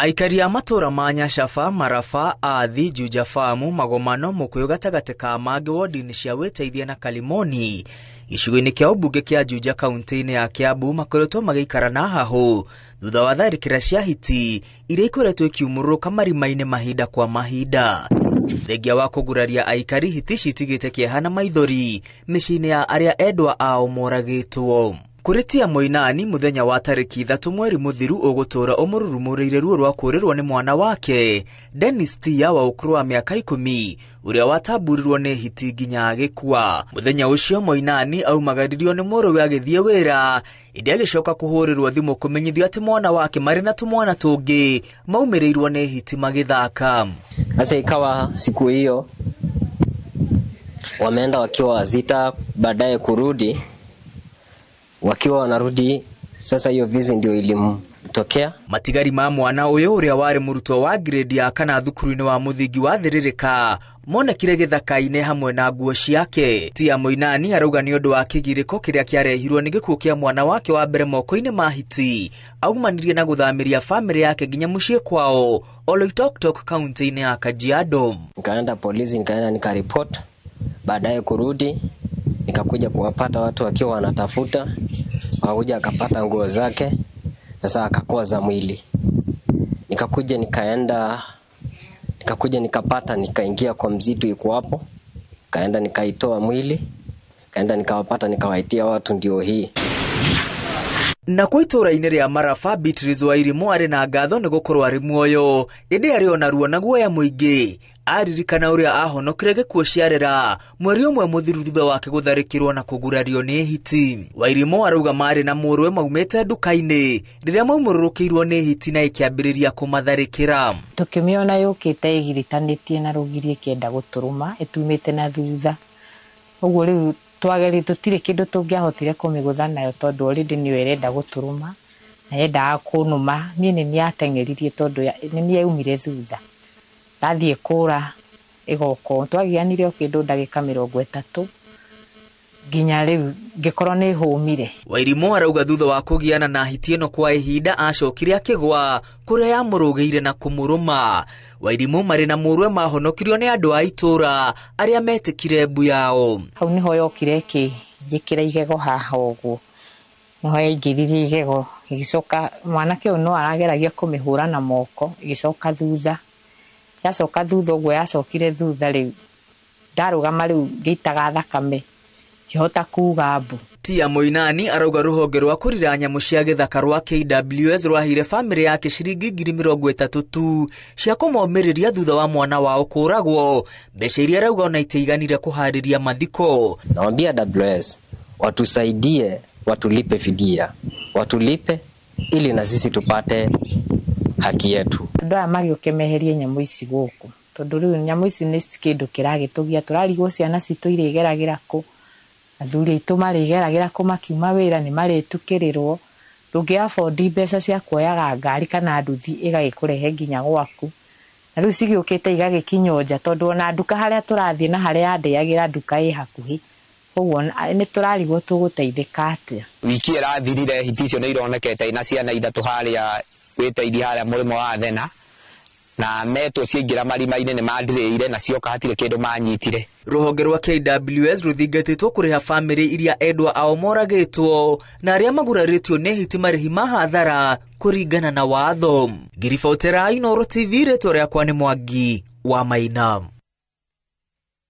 Aikari a matũra ma Nyacaba, Maraba, Athi, Juja Farm, Magomano, Mũkũyũ gatagatĩ ka mangĩ wodi-inĩ cia Wĩteithia na Kalimoni gĩcigo-inĩ kĩa ũmbunge kĩa Juja kaunti-inĩ ya Kiambu makoretwo magĩikara na hahũ thutha wa tharĩkĩra cia hiti iria ikoretwo ikiumũrũrũka marima-inĩ mahinda kwa mahinda. Thengia wa kũguraria aikari, hiti citigĩte kĩeha na maithori mĩciĩ-inĩ ya arĩa endwa ao moragĩtwo. Kũrĩ Tia Moinani mũthenya wa tarĩki 3 mweri mũthiru ũgũtũra ũmũrurumũrĩire ruo rwa kũrĩrwo nĩ mwana wake Dennis Tia wa ũkũrũ wa mĩaka 10 ũrĩa watamburirwo nĩ hiti nginya agĩkua. Mũthenya ũcio Moinani aumagaririo nĩ mũrũwe agĩthiĩ wĩra ĩndĩ agĩcoka kũhũrĩrwo thimũ kũmenyithio atĩ mwana wake marĩ na tũmwana tũngĩ maumĩrĩirwo nĩ hiti magĩthaka. Sasa ikawa siku hiyo wameenda wakiwa wazita, baadaye kurudi wakiwa wanarudi, sasa hiyo vizi ndio ilimtokea. Matigari ma mwana ũyũ ũrĩa warĩ mũrutwo wa grade ya kana thukuru-inĩ wa mũthingi wa Thĩrĩrĩka monekire gĩthaka-inĩ hamwe na nguo ciake. Tia Moinani arauga nĩ ũndũ wa kĩgirĩko kĩrĩa kĩarehirwo nĩ gĩkuũ kĩa mwana wake wa mbere moko-inĩ ma hiti, aumanirie na gũthamĩria famĩlĩ yake nginya mũciĩ kwao Oloitoktok kaunti-inĩ ya Kajiado. Nikaenda polisi, nikaenda nikaripot, baadaye kurudi nikakuja kuwapata watu wakiwa wanatafuta, wakuja akapata nguo zake, sasa akakoa za mwili. Nikakuja nikaenda, nikakuja nikapata, nikaingia kwa msitu iko hapo, nikaenda nikaitoa mwili, nikaenda nikawapata, nikawaitia watu, ndio hii. Na kwa itũra-inĩ rĩa Maraba, Beatrice Wairimu arĩ na ngatho nĩ gũkorwo arĩ muoyo, ĩndĩ arĩ ona ruo na guoya mũingĩ aririkana ũrĩa ahonokire gĩkuũ ciarera mweri ũmwe mũthiru thutha wake gũtharĩkĩrwo na kũgurario nĩ hiti. Wairimu arauga marĩ na mũrũwe maumĩte nduka-inĩ rĩrĩa maumũrũrũkĩirwo nĩ hiti na ĩkĩambĩrĩria kũmatharĩkĩra. Tũkĩmĩona yũkĩte ĩgiritanĩtie na rũgiri ĩkĩenda gũtũrũma ĩtumĩte na thutha, ũguo rĩu twageri tũtirĩ kĩndũ tũngĩahotire kũmĩgũtha nayo tondũ already nĩyo ĩrenda gũtũrũma na yendaga kũnũma. Niĩ nĩ niĩ ateng'eririe tondũ nĩ niĩ yaumire thutha, ndathiĩ kũra ĩgoka. Twagianire o kĩndũ ndagĩka 30 nginya rĩu ngĩkorwo nĩ hũmire. Wairimu arauga thutha wa kũgiana na hiti ĩno kwa ihinda acokire akĩgwa kũrĩa yamũrũgĩire na kũmũrũma. Wairimu marĩ na mũrũwe mahonokirio nĩ andũ a itũra arĩa metĩkire mbu yao. Hau nĩho yokire ĩkĩnjĩkĩra igego haha ũguo, nĩho yaingĩririe igego, ĩgĩcoka mwanake ũyũ no arageragia kũmĩhũra na moko, ĩgĩcoka thutha. Yacoka thutha ũguo yacokire thutha rĩu ndarũgama rĩu ngĩitaga thakame ngĩhota kuga mbu. Tia Moinani arauga rũhonge rwa kũrira nyamũ cia gĩthaka rwa KWS rwaheire famĩlĩ yake ciringi 30,000 tu cia kũmomĩrĩria thutha wa mwana wao kũragwo, mbeca iria arauga ona itiaiganire kũharĩria mathiko. Naambia WS watusaidie, watulipe fidia, watulipe ili na sisi tupate haki yetu. Andũ aya magĩũke meherie nyamũ ici gũkũ tondũ rĩu nyamũ ici nĩ kĩndũ kĩragĩtũgia, tũrarigwo ciana citũ irĩgeragĩra kũ, athuri aitũ marĩgeragĩra kũ makiuma wĩra nĩ marĩtukĩrĩrwo. Ndũngĩ afford mbeca cia kuoyaga ngari kana nduthi ĩgagĩkũrehe nginya gwaku, na rĩu cigĩũkĩte igagĩkinywo nja tondũ ona nduka harĩa tũrathiĩ na harĩa yandĩagĩra nduka ĩ hakuhĩ, koguo nĩ tũrarigwo tũgũteithĩka atĩa. Wiki ĩrathirire hiti icio nĩ ironekete ina ciana 3 harĩa Wĩteithia harĩa mũrĩmo wa Thena, na metwo ciaingĩra marima-inĩ nĩ mandirĩire na cioka hatirĩ kĩndũ manyitire. Rũhonge rwa KWS rũthingatĩtwo kũrĩha famĩlĩ iria endwa ao moragĩtwo na arĩa magurarĩtio nĩ hiti marĩhi ma hathara kũringana na watho. Ngiribotera Inooro TV, rĩtwa rĩakwa nĩ Mwangi wa Maina.